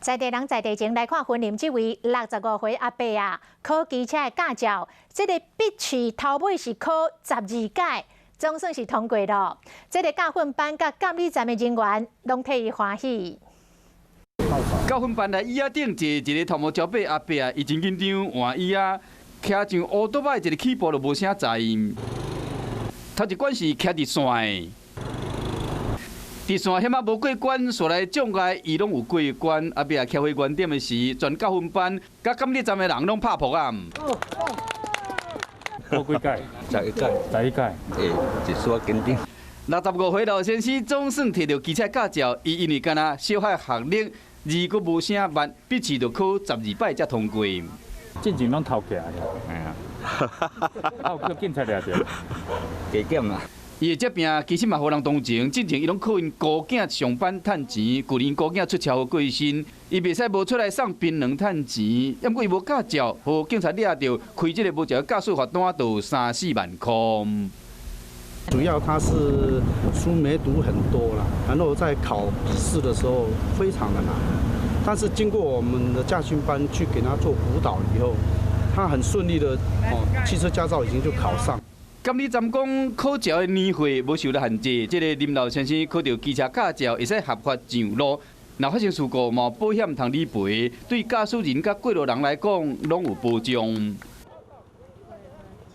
在地人在地情，來看雲林這位65歲阿伯啊，考機車的駕照，這个筆試頭尾是考12屆，總算是通過咯。這个駕訓班佮監理站的人員攏替伊歡喜。駕訓班來椅仔頂坐一個頭毛焦白阿伯啊，伊真緊張，換椅仔，騎上烏多擺一个起步就無啥在意。頭一關是騎直線的。直線遐仔無過關，紲來障礙伊攏有過關。阿伯啊，騎回原點的時，全駕訓班佮監理站的人攏拍噗仔。考幾屆？11屆。十一屆。會，一絲仔緊張。65歲老先生總算摕著機車駕照，伊因為敢若小可學歷，字閣無啥捌，筆試就考12擺才通過。進前攏偷騎的。係啊。啊，有叫警察掠著。加減啦。伊的這拚其實嘛予人同情，進前伊攏靠𪜶姑囝上班趁錢，舊年姑囝出車禍過身，伊袂使無出來送檳榔趁錢，毋過伊無駕照，予警察掠著，開這个無照駕駛罰單就三四萬箍。主要他是書沒讀很多啦，然後在考筆試的時候非常的難，但是經過我們的駕訓班去給他做輔導以後，他很順利的哦，汽車駕照已經就考上。監理站講，考照的年歲無受到限制，這个林老先生考著機車駕照會使合法上路，若發生事故，嘛有保險通理賠，對駕駛人佮過路人來講，攏有保障。